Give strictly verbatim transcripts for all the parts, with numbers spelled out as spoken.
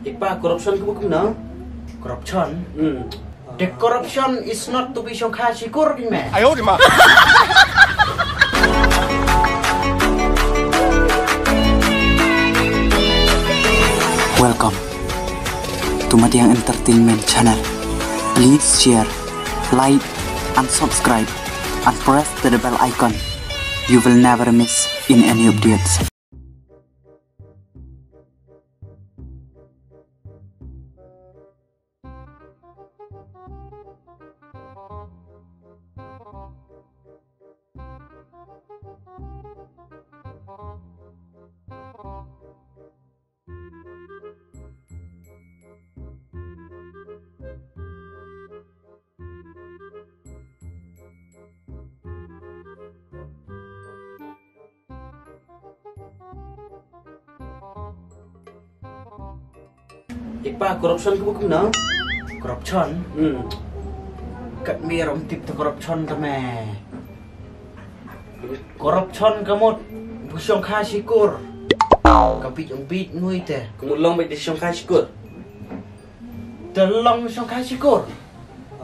Ipa, corruption ka buk na? Corruption? Hmm. The corruption is not to be shongkha shikur di me. Ayo di ma. Welcome to Madiang Entertainment Channel. Please share, like, and subscribe, and press the bell icon. You will never miss in any updates. Ipa, corruption ka buk na? Corruption? Hmm. Kat me rom tip te corruption te me. Corruption ka mut bu shongkha shikur. Ka bit ong bit nui te. Ka mut long bit di shongkha shikur. Te long shongkha shikur.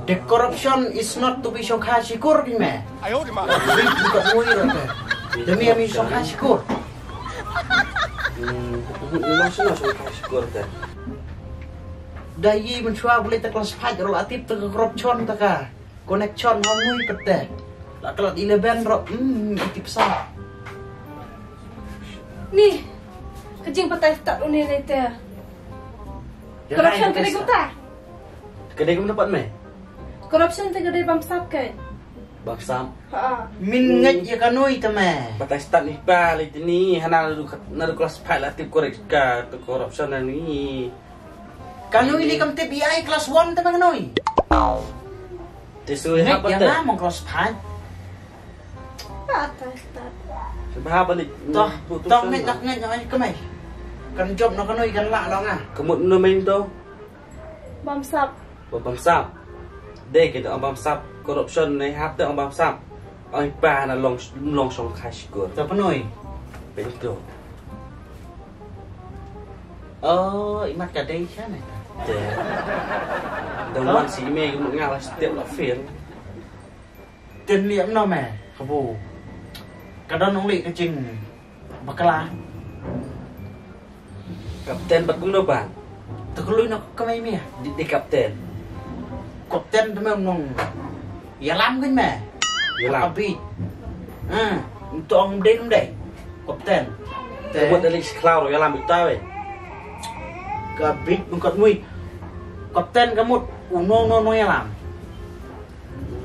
The corruption is not to be shongkha shikur di me. Ayo di ma. Bit bu ka nui ro te. Demi ami shongkha shikur. Hmm, long shongkha shikur te. Da yi men shwa bule te class five ro la tip te ka corruption te ka. Connection hong mui pete. La kelat eleven ro, hmm, itip sa. Ni, ka jingbatai stad une ne te. Corruption ka dei kumta. Ka dei kumta pat me? Corruption te ka dei bamsap ke. Bamsap? Ha. Min ngeit ïa ka nui te me. Batai stad ni pa li te ni, hana naduh class five la tip correct ka, te corruption na ni. Ka nui li kam tip ïa ai class one te me ka nui. Te sui hap te. Ïa nga mong cross phan. Sembah balik. Toh, toh ngai tak ngai ngai kemai. Kan job no kanoi kan la dong ah. Kemut no main to. Bamsap. Bamsap. Dei kita bamsap, corruption nei hap te bamsap. Oi pa na long long song khai sikur. Ta penoi. Pintu. Oh, imat ka dei sha ne. Te. Dong man si me ngai la step la fail. Tin liam no me, kabo. Ka don ong li ka jing bakla. Kapten bat kumno ba? Te kloi no ka mai me. Di, di kapten. Kapten te me nong. Ïalam kin me. Ïalam. Abi. Ha, to ong dei dei. Kapten. Te buat dari sekolah ïalam ita we. Ka bit bengkot mui. Kapten kamut uno no no ïalam.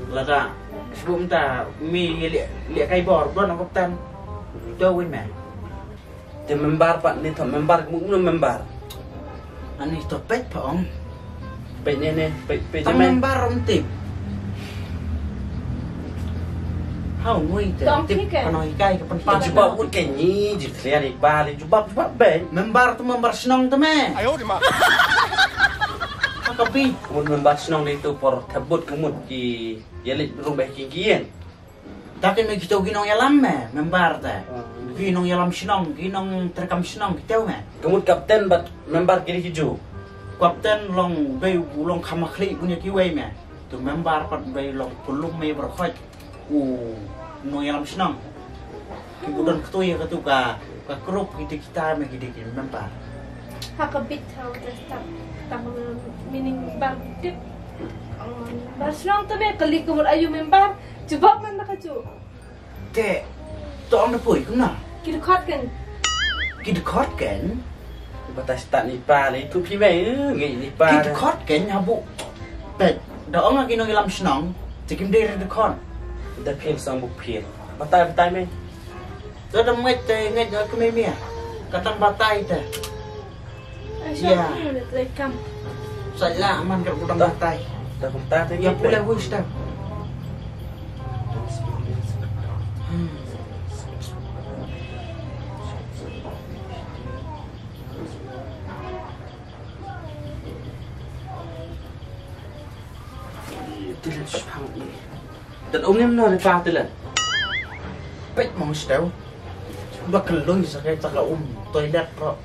Lada sebelum ta mi liak liak kai bor don kapten. Dawin me. Te member pat ni to member muk no member. Ani to pet pa ong. Pet ni ni pet pet ni member ong tip. Hau ngui te tip pano hikai ke penpa. Jubab pun ke ni jit lian iba li jubab jubab ben. Member tu member senang tu me. Ayo di ma. Ka pi. Kemut member shnong dei tu por thebut kemut ki ïa leit rung beh ki kien. Ta kin me kito ki nong ïalam me member te. Ki nong ïalam shnong, ki nong treikam shnong kito me. Kemut kapten bad member ki dei ki ju. Kapten long dei u long kham khlieh bun ïa kiwei me. Tu member pat dei long pulum me baroh khoit. U nong ïalam shnong. Ki budon kto ïa katu ka ka group kita kita me ki dei ki member. Ha ka bit ha u ta start tang meaning bar tip. Bar shnong te me kali kumur ayu member. Jubab man ka ju. Te to ong da poi kumna. Ki dkhot kan. Ki dkhot kan. Batai start ni pa ni tu phi me ngi ni pa. Ki dkhot kan habu. Pet da ong ki nong ïalam shnong. Te kim dei dkhot. Da phil sang bu phil. Batai batai me. Te da met te nget nget kemie mie. Ka tang batai te. Ai, ïa. Sa la man ka tang batai. Da kumta te ïa pule wis ta. Hmm. Te leh shipang ni. Dan um nim no ni pa te leh. Pek mong stau. Ba keloi sa kai ta ka um toilet ro.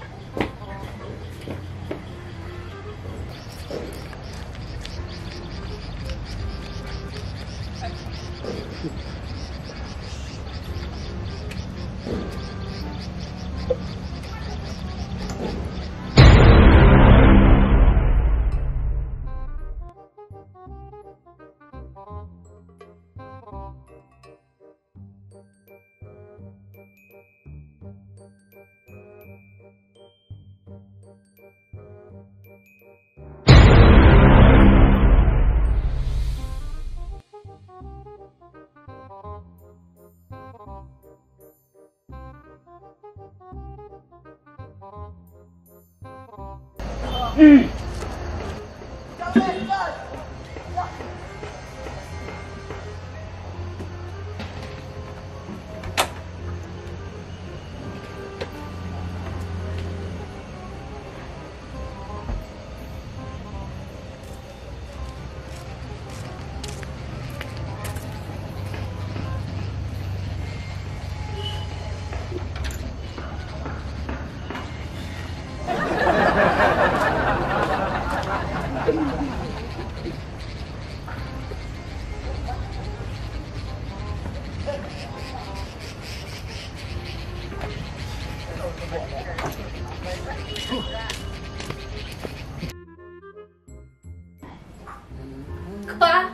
Kpa,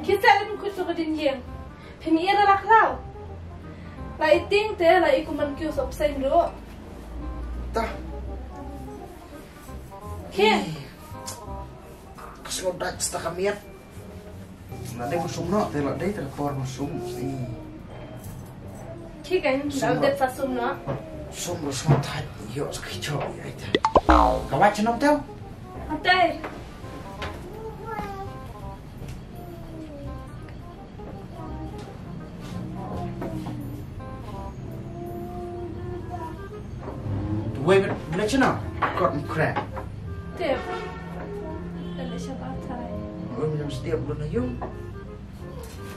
ki sa lim kut to ka ding ïeng. Phin ïa la khlaw. La i ting te la i kuman kyu sop seng do. Ta. Ki. Ka sngewdait sta ka miat. La dei ba sum noh, te la dei te ka por ba sum. Ih. Ki kan, la dei sa sum noh. Sum ba sum thait, ïoh sa ki chok, ïa ita. Ka wach nong tau. Atai. Wei, bla chana, kot mkra. Tip. Bla shabar tharai. Wei, bla mesti bla na yung.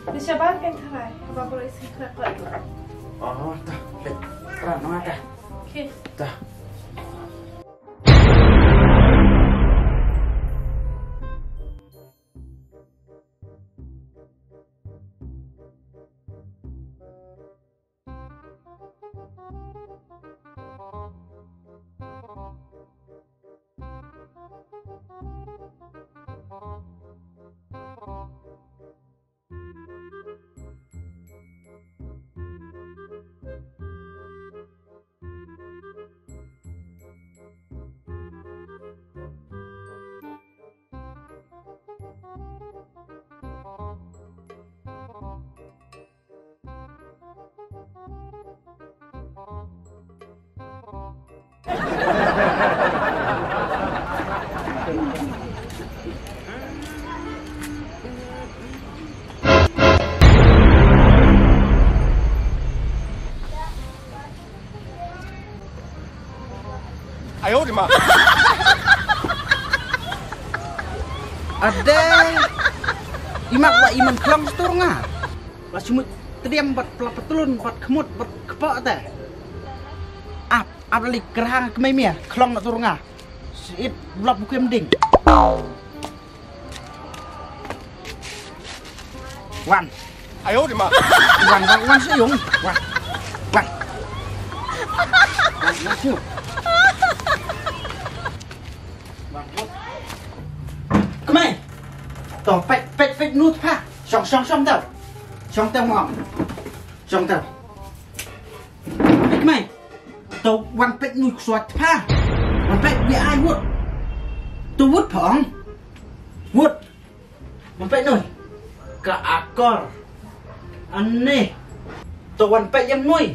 Bla shabar kan tharai. Ba bro isi kra kot. Oh, ta. Bla, bla, no ta. Okay. Ta. Ayo di ma. Adai. Imak wa iman khlong stur nga. La sumut tdiam bat pla patlun bat khmut bat kpa ta. Ap, ap li krang kmai mia khlong na tur nga. Sit blap bukem ding. Wan. Ayo di ma. Wan, wan, wan, seyong. Wan. Wan. Wan, wan, seyong. Wan, wan. Kemai. To, pek, pek, pek, nut, pa. Shong, shong, shong, tau. Shong, tau, mo. Shong, tau. Pek, kemai. To wan pek nui kswat pha. Wan pek wi ai wut. To wut pha ong. Wut. Wan pek nui. Ka akor. Ane. To wan pek yam nui.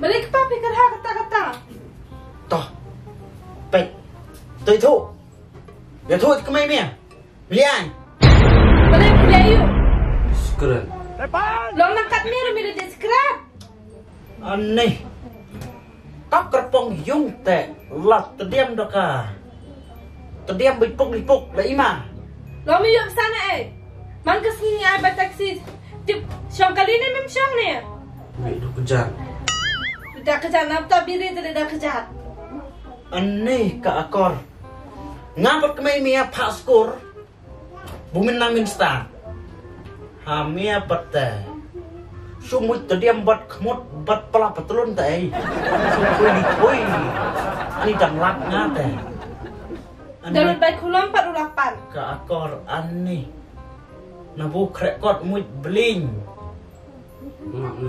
Balik pa pikir ha kata kata. To. Pek. To itu. Ya to kemai mia. Lian. Balik mia yu. Skren. Long nangkat mia mia de skren. Aneh. Kap kerpong yung te lat tediam doka. Tediam bipuk bipuk la ima. Lo mi yop sana eh. Man ke sini ai ba taxi. Tip shong kali ni mem shong ni. Wei du kejat. Da kejat nap ta biri te da kejat. Aneh ka akor. Ngapet kemai mia pak skur. Bumin nang min star. Ha mia pat te. Sumut te diam bat khmut bat pala patlun te ei. Sumut di thui. Ani dang lak nga te. Ani dalut bai khulom pat ulak pan. Ka akor ani. Na bu krekot muit bling.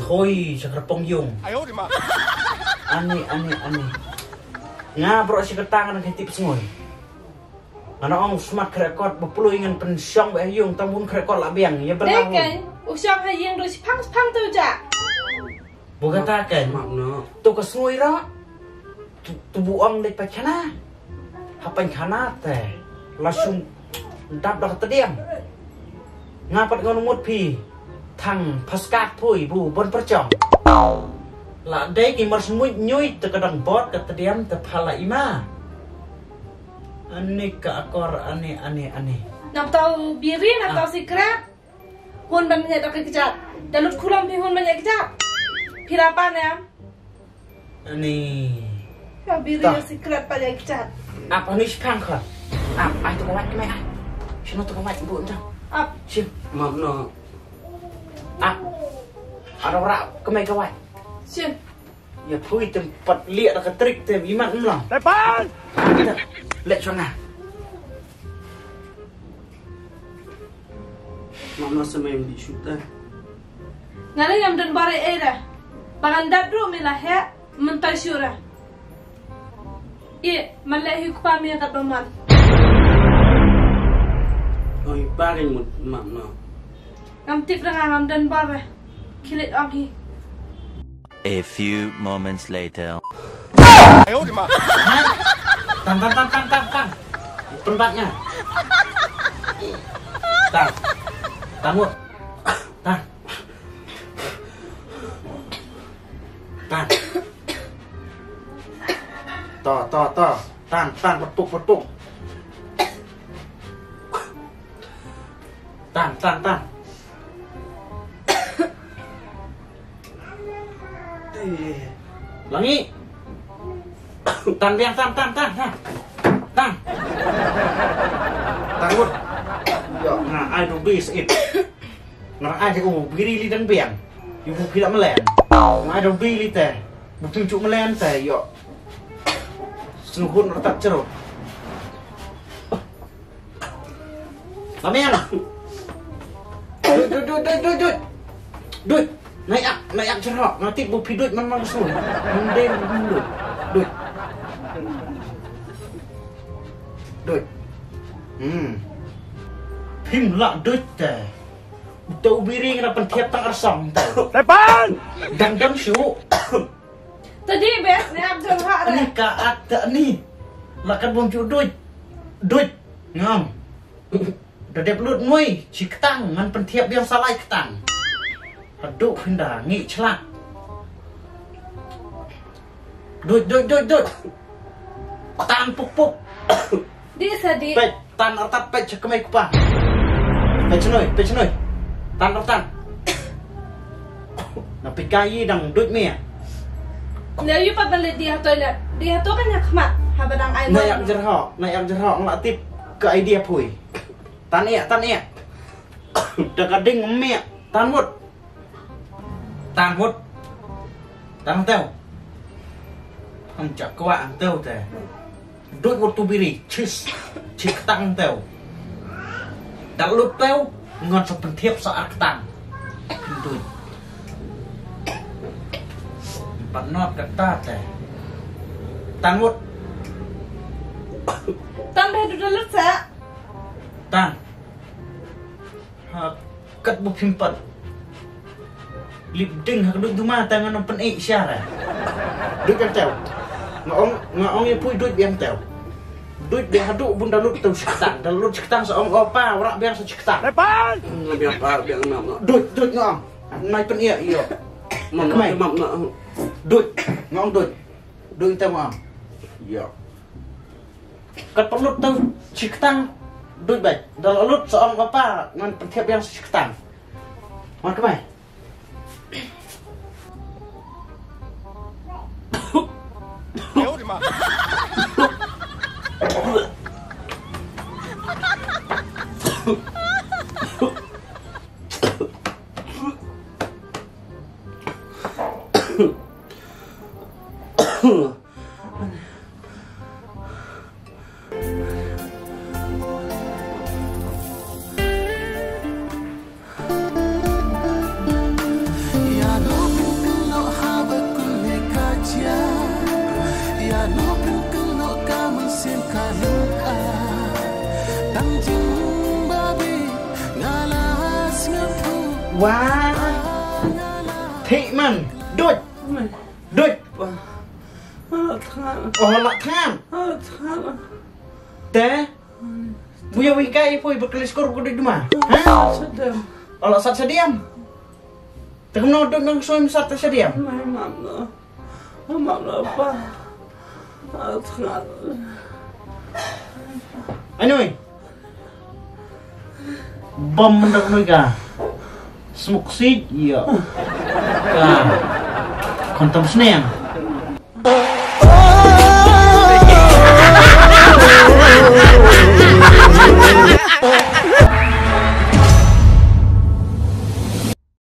Thui sa kerpong yung. Ani, ani, ani. Nga bro si ketang nang hitip sngoi. Nga ong smat krekot ba pului ngan pynshong ba yung tang bun krekot la biang ya bela. Dei kan u shong ha ïing ruh shipang shipang tu ja. Bu kata kan. Mak no. Tu ka sngui ro. Tu, tu bu ong dei pa chana. Pynkhana te la shu dap da ka tdiam. Nga pat ngan mut phi thang phaskak phui bu bon pyrchong. La dei ki mar smuit nyuit te ka dang bot ka tdiam te phala ima. Ani ka akor ani ani ani. Nap tau biri, nap tau sikret. Hun ban nyai da ka kjat. Da lut khulom phi hun ban nyai kjat. Phi la pan em? Ani. Ka biri ta. Sikret pa nyai kjat. Ap ani shipang kha. Ap ai tu kawat kemai ai. Shino tu kawat bu entang. Ap. Shin. Mam no. Ap. Ada ora kemai kawat. Shin. Ïa phui tem pat liak da ka trik te imat mla. Tepan! Lek shona. Mam no semai di shuta. Ngala yam don bare era. Pangan dap dru mi la he mentai shura. I man le hi kpa mi kat baman. Oi paring mut mam no. Ngam tip ranga ngam don bare. Kilit ong hi. A few moments later. Tang tang tang tang tang tang. Pynbat nga. Tang. Tang mut. Tang. Tang. To to to. Tang tang betuk betuk. Tang tang tang. Langi. Tan biang tan tan tan tan. Tan. Tan mut. Ïa nga ai du bi seit. Nga ai u biri li dang biang. Yu bu phi la melen. Nga ai du bi li te. Bu phi ju melen te ïa. Sngewhun rtat cherut. Mamian. Duit, duit, duit, duit, duit, duit. Duit. Naik ak, naik ak jerhok. Nanti bu pi duit man man sun. Mending duit. Duit. Duit. Hmm. Phim lah duit te. Uta u biri nga pyntiap tang arsong te. Tepan! Dang dang shu. Tadi bes ni ak jerhok re. Ni ka ak te ni. Lakat bom ju duit. Duit. Ngam. Da dep lut ngui, chi ktang, ngan pynthiap biang sa lai ktang. Haduh kynda ngi chlak. Duit, duit, duit, duit. Tan puk puk. Di sa di. Peit, tan artat peit cha kmai kpa. Peit chnoi, peit chnoi. Tan artat. Na pika yi dang duit mia. Leo yu pat ban leit di ha toilet. Di ha to kan ha khmat. Haba dang ai. Na yak jerhok, na yak jerhok, nga la tip ka idea phui. Tan ïa, tan ïa. Da ka ding mia. Tan mut. Tan mut. Tan teo. Hang chak kwah hang teo te. Duit wat tu biri, chis, chis ktang teo. Da lut teo, ngan sa pynthiap sa ar ktang. Duit. Pat not kata te. Tan wat. Tan be du da lut sa. Tan. Ha, kat bu phim pat. Lip ding ha ka duit duma ta ngan pynei share. Duit biang teo. Nga ong, nga ong ïa pui duit biang teo. Duit biang haduh bun da lut teo chi ktang. Da lut chi ktang sa ong opa, wrak biang sa chi ktang. Lepas! Nga biang pa, biang nam. Duit, duit nga ong. Nai pynei ïa. Mam, mam, mam. Duit, nga ong duit. Duit teo nga ong. Ïa. Kat pynlut tang chi ktang. Duit bad da la lut sa ong papa ngan pynthiap biang sa chi ktang. Wan kmai. Wah. Thik man. Duit. Duit. Wah. Alah, thngan. Oh, alah, thngan. Alah, thngan. Te? Buya wi kai poi bakali skor ko duma. Ha? Sadam. Ala sat sadiam. Te kumno dut nang soi sat sadiam. Mai mam lo. Mam lo pa. Anyway. Bom mendak noi ka. Smuk sik ya. Ka. Kontam seneng.